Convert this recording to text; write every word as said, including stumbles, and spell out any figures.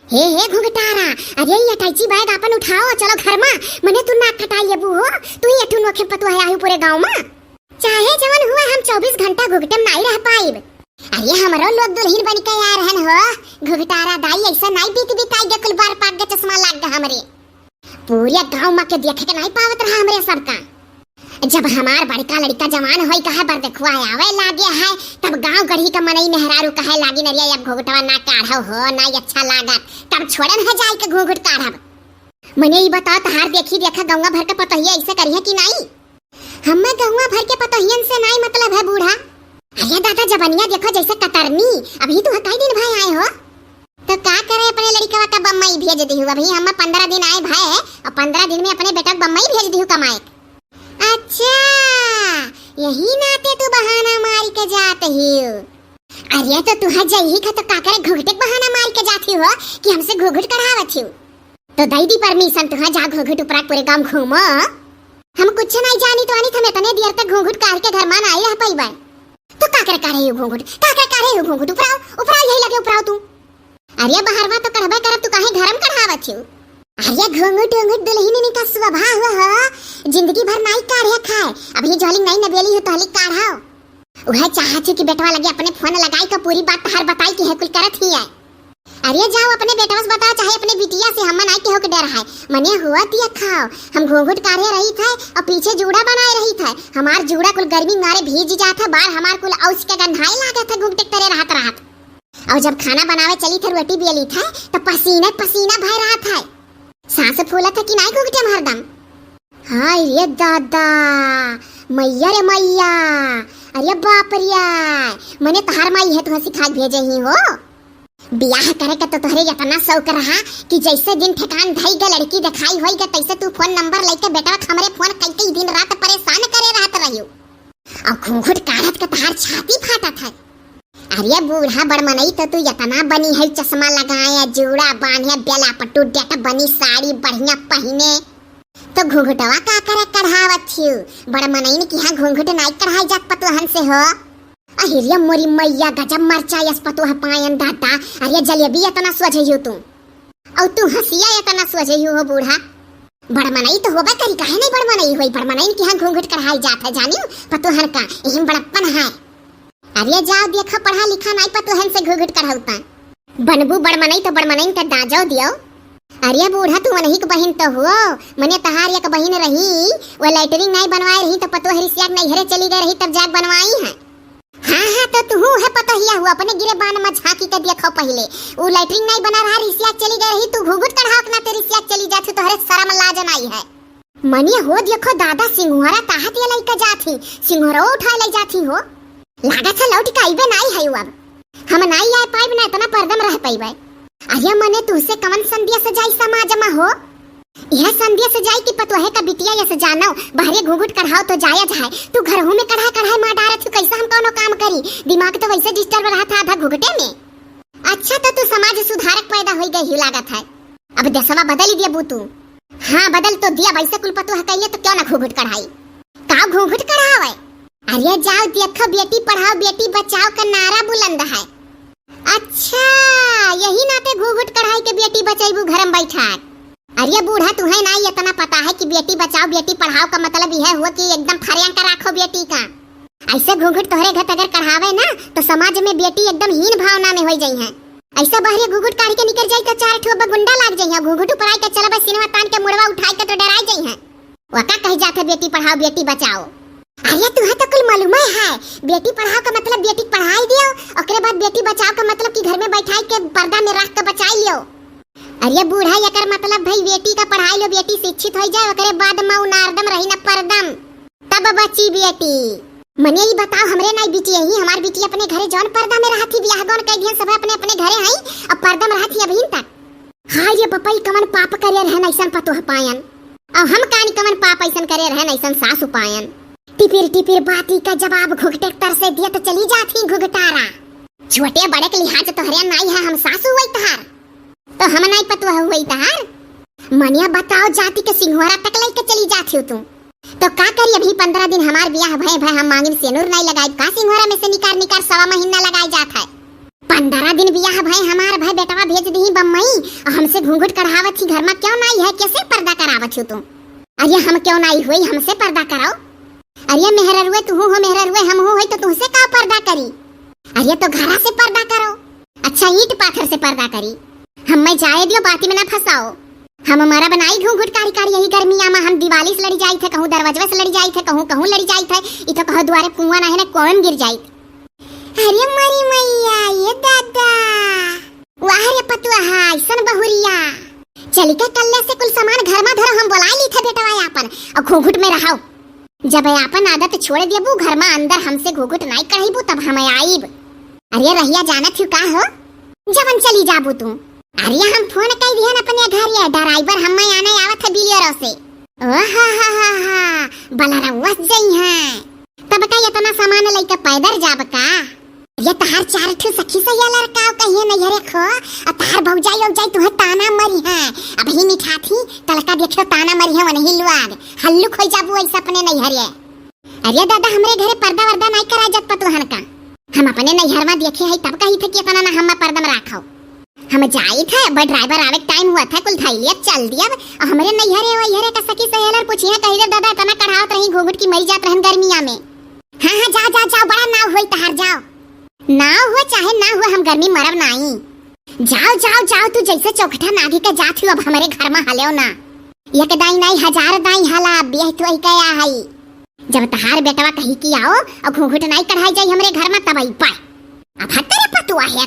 हे, हे घुघटारा, अरे ये अटैची बैग आपन उठाओ, चलो घर मा। मने तू नाक कटाई लेबू हो, तू ही अठुन वखे पतुआ है आही पूरे गाँव मा। चाहे जवन हुआ, हम चउबीस घंटा घुघटे मा नाई रह पाइब। अरे हमरो लोग दुलहिन बनि के आ रहन हो, घुघटारा दाई, ऐसा नाई बीत बिताई गे, कुल बार पाक गे, चश्मा लाग गे हमरे। पूरे गाँव मा के देखे के नाई पावत रहा हमरे सबका। जब हमार बड़का लड़िका जवान होई कहे बर देखुआ आवे लागे है, तब गाँव गढ़ी का मनई मेहरारू कहे लागिन, अरे अब घुघटवा ना काढ़ो हो, नाई अच्छा लागत, तब छोड़न है जाई के घूंघट काढ़ब। मने ई बताओ, तहार देखी देखा गौवा भर के पतोहिया ऐसे करिहे कि नाई? हम्मे गौवा भर के पतोहियन से नाई मतलब है बूढ़ा। अरे दादा, जबनिया देखो जैसे कतरनी, अभी तू कई दिन भए आए हो, तो का करे अपने लड़िकवा का बम्बई भेज दिहु? अभी हम्मे पन्द्रह दिन आए भए, और पन्द्रह दिन में अपने बेटा का बम्बई भेज दिहु कमाए। अच्छा, यही नाते तू बहाना मार के जात हियो। अरे तो तू है जही खा तो का करे घुघटे के बहाना मार के जात हियो कि हमसे घुघुट कढ़ावत हियो? तो दई दी permission, तू है जा घुघुट उपरा पूरे गाँव घूमो। हम कुछ नहीं जानी तो आनी, हम इतने देर तक घुघुट काढ़ के घर मा नाई रह पाइबे। तो का करे काढ़े हियो घुघुट, का करे काढ़े हियो घुघुट? उपराओ, उपराओ, यही लगे उपराओ तू। अरे बहरवा तो कढ़बे करब, तू काहे घरम कढ़ावत हियो? अरे घुंघुट उंघुट दुलहिनिन का स्वभाव ह, जिंदगी भर नाई काढ़े खाए। अभी जोहली नाई नबेली हो तोहली काढ़ाओ। उहे चाहत हियो कि बेटवा लगे अपने फोन लगाई के पूरी बात तहार बताई कि है कुल करत ही है। अरे जाओ अपने बेटवा से बताओ, चाहे अपने बिटिया से, हम नाई केहू के डर है। मने हुआ तिया खाओ, हम घुंघुट काढ़े रही थे और पीछे जूड़ा बनाए रही थे। हमार जूड़ा कुल गर्मी मारे भीज जात है, बार हमार कुल औस के गंधाए लागत है घुंघटे के तरे रहत रहत। और जब खाना बनावे चली थे, रोटी बेली थे, तो पसीना पसीना भय रहत है। सांस फूलत है कि नाई घुघटे मा हरदम? हाय रे दादा, मैया रे मैया, अरे बाप रे, मने तहार माई है तुहे सिखा के भेजे ही हो। बियाह करे के तो तोहरे इतना शौक रहा कि जैसे दिन ठेकान धई गे, लड़की देखाई होई गे, तैसे तू फोन नंबर लेके बेटवा के हमरे फोन कई कई दिन रात परेशान करे रहत रहियो। अब घूंघट काढ़त के तहार छाती फाटत है। अरे बूढ़ा बड़मनई, तो तू इतना बनी है, चश्मा लगाए, जूड़ा बांधे, बेला पट्टू डेट बनी, साड़ी बढ़िया पहिने, तो घूंघटवा का करे कढ़ावत हियो? बड़मनई ने किहाँ घूंघट नाई कढ़ाई जात पतोहन से हो। अहिरिया मोरी मैया, गजब मरचा यस पतोह पायन दादा। अरे जलेबी इतना सोझे हियो तू। और तू हंसिया इतना सोझे हियो हो बूढ़ा। बड़मनई तो होबे करी, काहे नहीं बड़मनई होई? बड़मनई के यहाँ घूंघट कढ़ाई जात है, जानियो पतोहन का, यही बड़प्पन है। अरे जाओ देखो, पढ़ा लिखा नाई पतोहन से घूंघट कढ़ाउता। बनबू बड़मनई तो बड़मनई के दाजो दियो। अरे बूढ़ा, तू वनही के बहिन तो हुओ, मने तहार एक बहिन रही, वो लैट्रिन नाई बनवाए रही तो पतोह रिसिया के नैहरे चली गए रही, तब जाके बनवाई है। हाँ, हाँ, तो तुहू है पतोहिया हुआ, अपने गिरे बान मा झांकी के देखो पहिले। उ लैट्रिन नाई बना रहा, रिसिया चली गई रही, तू घूंघट कढ़ाओ के नाते रिसिया चली जात ही, तोहरे शरम लाज नाई है। मनिया हो देखो दादा, सिंघोरा ताहत ये लइका जात ही, सिंघोरा उठा ले जात ही हो। लागत है लौट के अइबे नाई है अब। हम नाई आ पाइब ना इतना पर्दम रह पाइबे। अरे मने तुहसे कवन संदेश जाई समाज मा हो? यह संदेश जाई कि पतोहे का बिटिया यस जानो, बहरे घूंघट कढ़ाओ तो जायज है। तू घरहू में कढ़ाई कढ़ाई मार डारत हो, कैसे हम कौनो काम करी? दिमाग तो वैसे डिस्टर्ब रहा था आधा घूंघटे में। अच्छा तो तू समाज सुधारक पैदा होई गई ही लागत है। अब देशवा बदल दिया बू तू। हाँ बदल तो दिया, वैसे कुल पतोह कहिए तो क्यों ना घूंघट कढ़ाई। का घूंघट कढ़ावे? अरे जाओ देखो, बेटी पढ़ाओ बेटी बचाओ का नारा बुलंद है। अच्छा, यही नाते घूघुट कढ़ाई के बेटी बचैबू घरम बैठा। अरे बूढ़ा, तुहे नाई इतना पता है कि बेटी बचाओ बेटी पढ़ाओ का मतलब यह हुआ कि एकदम फरिया का राखो बेटी का। ऐसे घूघुट तोहरे घर अगर कढ़ावे ना तो समाज में बेटी एकदम हीन भावना में हो जाई है। ऐसा बहरे घूघुट काढ़ के निकल जाई तो चार ठो बा गुंडा लाग जाई है। घूघुट ऊपर आई के चलबे सिनेमा तान के मुड़वा उठाई के तो डराई जाई है। वका कही जात है बेटी पढ़ाओ बेटी बचाओ। अरे तुहे तो कुल मालूम है, बेटी पढ़ाओ का मतलब बेटी पढ़ाई दियो, ओकरे बाद बेटी बचाओ का मतलब कि घर में बैठाई के पर्दा में रख के बचाई लियो। अरे बूढ़ा, एकर मतलब भाई बेटी का पढ़ाई लो, बेटी शिक्षित हो जाए, ओकरे बाद माँ उनारदम रही ना पर्दम, तब बची बेटी। मने ई बताओ, हमरे नाई बिटिया ही, हमार बिटिया अपने घरे जौन पर्दा में रहत ही, बियाह गौन कई दिहन, सब अपने अपने घरे हई, अब पर्दा में रहत ही अभी तक। हाय रे बपई, कवन पाप करे रहन ऐसन पतोह पायन। अब हम कानी कवन पाप ऐसन करे रहन ऐसन सासु पायन। टिपिर टिपिर बाती का जवाब घुघटे तर से दियत चली जात ही घुघटारा। छोटे बड़े के लिहाज तोहरे नाई है, हम सासु हुई तहार। तो हम नाई पतोह हुई तहार। मनिया बताओ, जाति के सिंघोरा तक लइके चली जात हो तू। तो का करी, अभी पन्द्रह दिन हमार बियाह भय भय हम मांगिन सेनुर नाई लगाई, का सिंघोरा में से निकार निकार सवा महीना लगाई जात है। पंद्रह दिन बियाह भए हमार, भए बेटवा भेज दिही बम्बई, अउर हमसे घूंघट कढ़ावत ही, घर मा क्यों नाई है, कैसे पर्दा करावत हो तू? अरे हम क्यों नाई हुई, हमसे पर्दा कराओ। अरे मेहररुए तू हो, मेहररुए हम हो, होई तो तुहसे का पर्दा करी? अरे तो घरा से पर्दा करो। अच्छा ईंट पाथर से पर्दा करी? हम्मे जाए दियो, बाती में ना फंसाओ। हम मरब नाई घूंघट कारी कारी यही गर्मिया मा। हम दिवाली से लड़ी जाइत है, कहूँ दरवाजवा से लड़ी जाइत है, कहूँ कहूँ लड़ी जाइत है। ई तो कहो दुआरे कुआं ना है ना कौन गिर जाइत। अरे मरी मैया, ये दादा, वाह रे पतुआ, अइसन बहुरिया। चली के कल्ले से कुल सामान घर मा धरो, हम बोलाइ ली थे बेटवा आपन, अउर घूंघट में रहो। जब आपन आदत छोड़ देबू, घर मा अंदर हमसे घूंघट नाई कढ़ाइबू, तब हम आइब। अरे रहिया जानत हूँ का हो, जवन चली जाबू तू। अरे हम फोन कई दिहन अपने घर, ये ड्राइवर हम्मे आने आवत है बिलियरो से। ओ हा हा हा हा, बलरवा से जई है। तब का इतना सामान लइके पैदल जाब का? ये तहार चार ठो सखी सहेलर का कहिए नैहरे खो, अउर तहार भौजाई औजाई तुहे ताना मरी है। अबही मिठाथी, कल का देखियो ताना मरी है वनही लुआग। हल्लुक होइ जाबू ऐसे अपने नैहरे। अरे दादा, हमरे घरे पर्दा वर्दा नाई करा जात पतोहन का। हम अपने नैहर मा देखे है तब कही थे कि इतना ना हम पर्दा में राखो। हम जाइत है, अब ड्राइवर आवे के टाइम हुआ था, कुल थैलिया चल दिया। अब हमरे नैहरे वैहरे का सखी सहेलर पूछिए, कही दे दादा इतना कढ़ावत रही घूंघट की मरी जात रहन गर्मिया में। हाँ हाँ, जाओ जाओ जाओ, बड़ा नाव होई तहार, जाओ। नाव हुआ चाहे ना हुआ, हम गर्मी मरब नाई। जाओ जाओ जाओ, तू जैसे चौखटा नाधी के जात हूँ, अब हमरे घर मा हलेव ना। एक दाई नाई हजार दाई हाला, बियाह तो ही कया हई। जब तहार बेटवा कही कि आओ अउर घूंघट नाई कढ़ाई जाई हमरे घर मा, तब आई पाए। अब हत्ते रे पतुआ है,